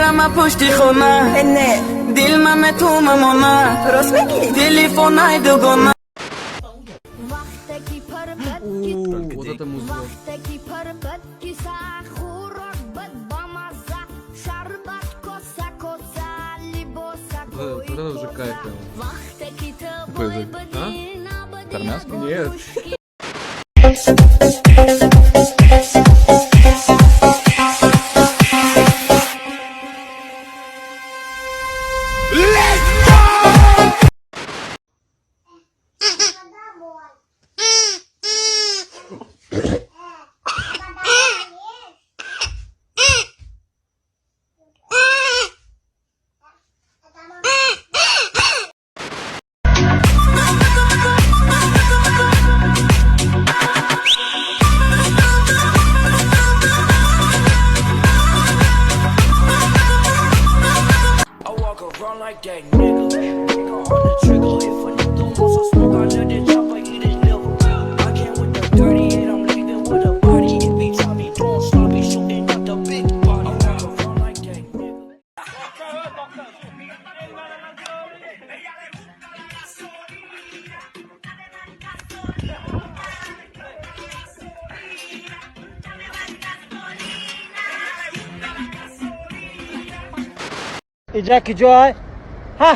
Мерама пушти хона. Не. Дилма метумамона. Рост мегӣ? Телефонай дугона. Вот это музыка. Вот это уже кайф прям. Какой язык? А? Это армянский? Нет. I walk around like that nigga. Finger on the trigger. If a nigga wants some smoke, I let it chopper eat his liver. I came with the 38, I'm leaving with a body. If he try me doing sloppy, shooting up the big body. I walk around like that nigga. Иҷа ки ҷой, ҳа,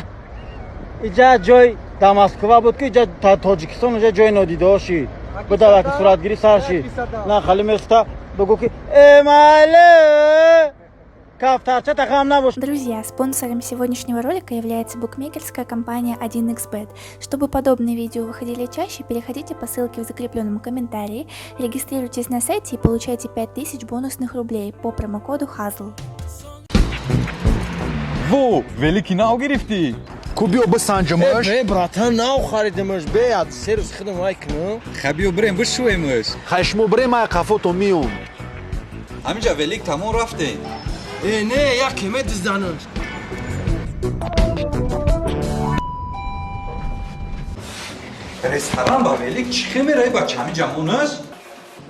иҷа ҷой да Москва буд, ки иҷа Тоҷикистон иҷа ҷои нодидаҳо шид. Бидава ки суратгирӣ сар шид, на хали места бигӯ ки эмайле кафтарча тахам набош. Друзья, спонсором сегодняшнего ролика является букмекерская компания 1xBet. Чтобы подобные видео выходили чаще, переходите по ссылке в закрепленном комментарии, регистрируйтесь на сайте и получайте 5000 бонусных рублей по промокоду HAZL. Во, велики нав гирифтӣ? Ку, биё бисанҷимаш. Э, братан, нав харидимаш, беяд се рӯз хидм вай кунам. Ха, биё бирем, бишӯемаш. Хай, шумо бирем, ай қафото миём. Ҳаминҷа велик тамом, рафтем. Э, не, яке медизданаш. Ресторан ба велик чӣ хе меравӣ, бача? Ҳаминҷа монаш.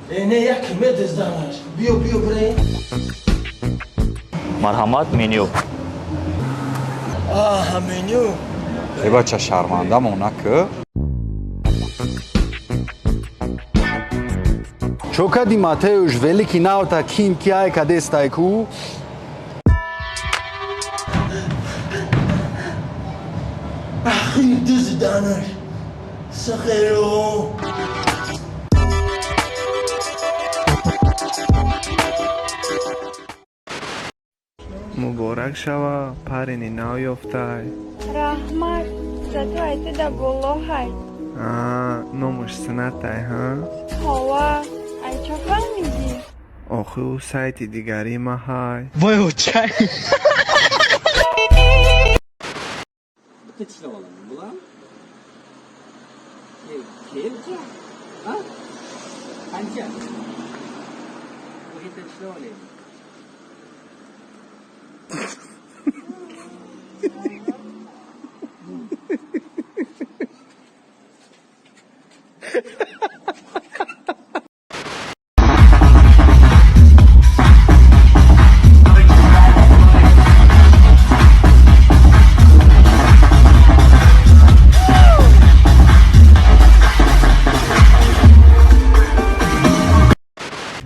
Э, не, яке медизданаш. Биё, биё, бирем. Марҳамат, меню. Аҳа, меню. Э, бача, шарманда мона кӯ. Чо кади, Матеуш? Велики навта ким ки ай кадестай ку? Ахир дизданаш сахеро. Муборак шава, парени нав ёфтай. Раҳмат, зато айтида болоҳай. Номуш Синатай, ҳа? Ҳова, ай чо фаҳмидӣ? Охи, ӯ сайти дигари маҳай. Вой, очай. Bitta tishlab olaman, bo'ladimi? Kelchi, ha, qancha? O'sha tishlab olaylik.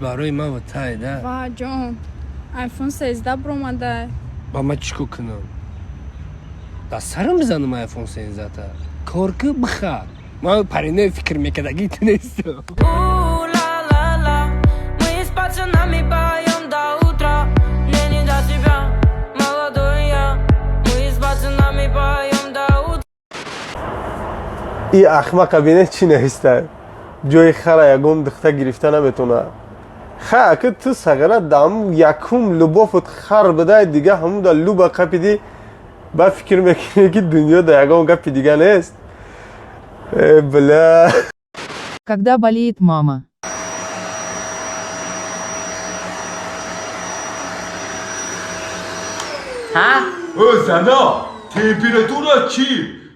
Барои ман ва тай да. Ва ҷон, iPhone 13 биромада. Ба ман чӣ кор кунам? Дар сарам бизанам iPhone 13-та? Кор ку, бихар. Ман паринаи фикр мекардагӣ ту нестам. У-ла-ла-ла, мы с пацанами поем до утра. Мне не до тебя, молодой я. Мы с пацанами поем до утра. И ахмақа бине, чӣ неста, ҷои хара ягон духта гирифта наметона. Ха, аки ту сағира дам якум любовь ут хар бидай, дига ҳамун да люба қапиди, ба фикр мекунӣ, ки дунё да ягон гапи дига нест. Э, бля. Когда болеет мама. Э, зана, температура чӣ?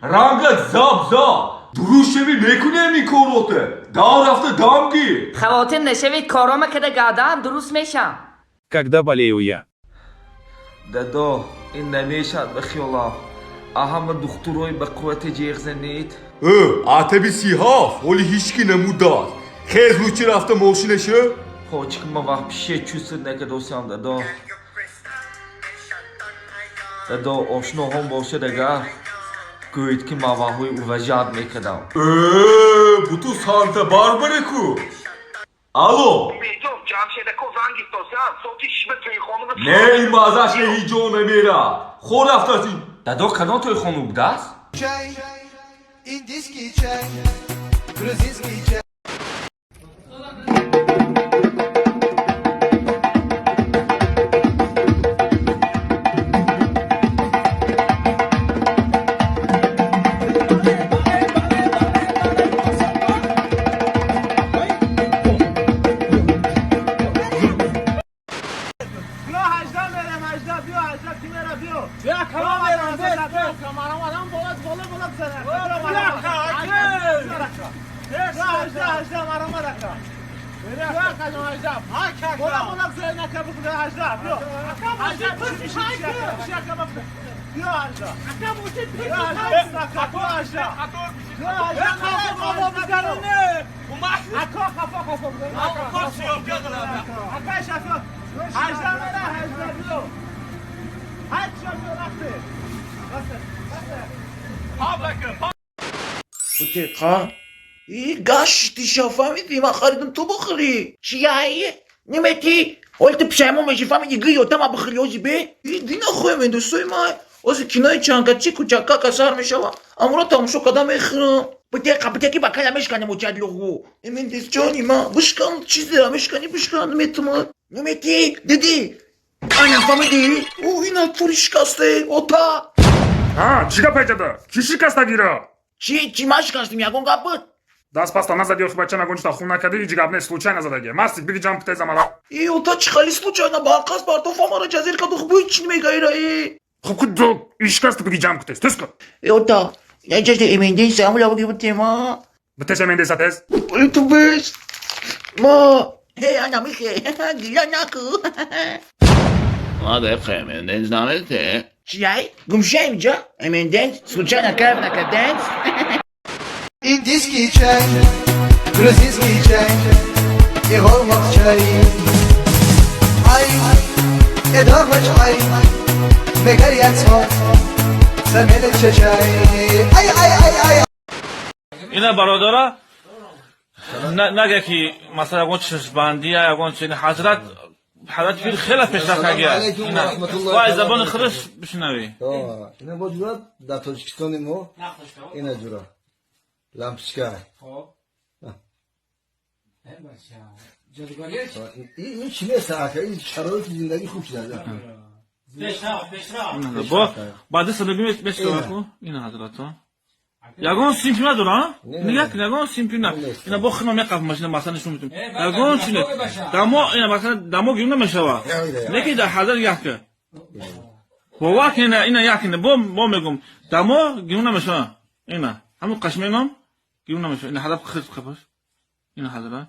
Рангат забза. Дуруст шавӣ, мекунем ин короте. Дам рафта дам гир. Хавотир нашавед, корома када гадаам, дуруст мешам. Когда болею я. Дадо, ин намешавад ба хиёлам. Аҳама духтурои ба қуввати ҷеғ занед. Ӯ, атаби 37, ҳоли ҳеҷ ки намудааст. Хез, лучи рафта мошинашу. Почик ма вообще чувствовать накардосиам, дадо. Дадо, ошноҳом бошад агар, гӯед, ки ман ваҳои уважать мекардам. Э, буту Санта Барбара ку. Алло. Не, ин мазаш не, ҳеҷ ҷо намера. Хор рафтааст ин. Дадо, кадом тӯйхона будааст? Чай, индийский чай, грузинский чай. Биё, 18 мерем, 18, биё, 18 ки мера, биё. Биё, кама мерам, биё, камарам, адам бола, бола, бола бизана. Биё, 18, 18, марама рака. Биё, кажам, 18. Бола, бола бизана, нака бикун, 18, биё. 18, пиш, ака, биё, 18. Биё, 18, ака, биё, 18. Биё, 18, қафо бизанӣ. Ака, қафо, қафо бизанӣ. Ака, шафо. 18 мера, 18, биё. Ҳача биё, рафте. Рафте, рафте. Бутиқа? И гаштиша фаҳмидӣ, ман харидам, ту бихӯрӣ. Чияй? Неметӣ? Ҳоли ту пушаймон мешӣ, фаҳмидӣ, гӯй ётама бихӯрӣ ози бе? И дина хоем, дӯстои ман. Ози кинои чанкачи кучакака сар мешава. Амро тамошо карда мехӯрам. Бутиқа, бутеки ба кала мешканем очад луғу. Эмендес ҷони ман, бишкан, чизера мешкани, бишкан, метумад. Неметӣ? Дидӣ? Ана фаҳмидӣ? О, ина пури шикасте, ота. А, чӣ гап ҷада? Чӣ шикастагира? Чӣ, чӣ ман шикастем, ягон гап буд? Даст паста назади, охи бачам, ягон чита хун накарди, ҳеҷ гап нест, случайно задаги. Мастик, биги ҷам кутеза мара. И ота, чӣ хали случайно, ба қасд бартофа мара ҷазир каду, бӯй чӣ мегаира, э? Хуб, ку ишкаст, биги ҷам кутез, тез кун. Э, ота, яҷаҷа эменденса амула биги бутема. Битеж эменденса тез. Ту бес. Ма. Э, ана михе, гила наку. Ма деф эменденс намете. Чияй? Гумшай инҷа? Эменденс? Случайно кайф накарденс? Индийский чай, грузинский чай и голмак чай. Ай, эдоғ чай, мегарят самел чай. Ай, ай, ай, ай. Ина, бародара, нага ки масалан ягон чашмбандия, ягон чи, ҳазрат пир хеле пешрафт кардия. Вай, забони худаш бишнавӣ. Ина бо ҷура дар Тоҷикистони мо, ина ҷура лампочка. Ин чӣ нест, ака, ин шароити зиндагӣ хуб шуда. Бо баъди садагӣ мешаваку ина ҳазрато ягон симпи надора, нигоҳ кун, ягон симпи на, ина бо хима меқаф машина, масалан, нишон метум, ягон чи не, дамо ина масалан дамо гирим намешава, лекин дар ҳазрат як ка бовар кун, ина, ина як, ина бо мегум, дамо гирим намешава, ина ҳамун қашменом гирим намешава, ина ҳазрат хиз қапаш, ина ҳазрат,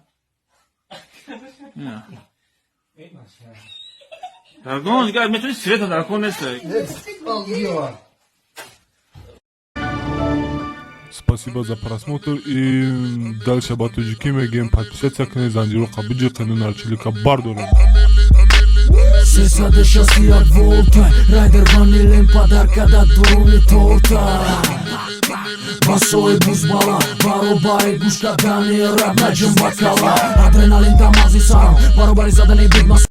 ина ягон дигар метавони света дар кор нест. Спасибо за просмотр и дальше ба тоҷикӣ мегӯем: подписаться кунед, занҷироқа биҷиқену нарчилика бардорем. 361 волта райдер ванилен подарка да дуруни торта. Басои бузбала баробари гӯш кардани рап наҷим бакала, адреналин дар мағзи сарам баробари задани бигма.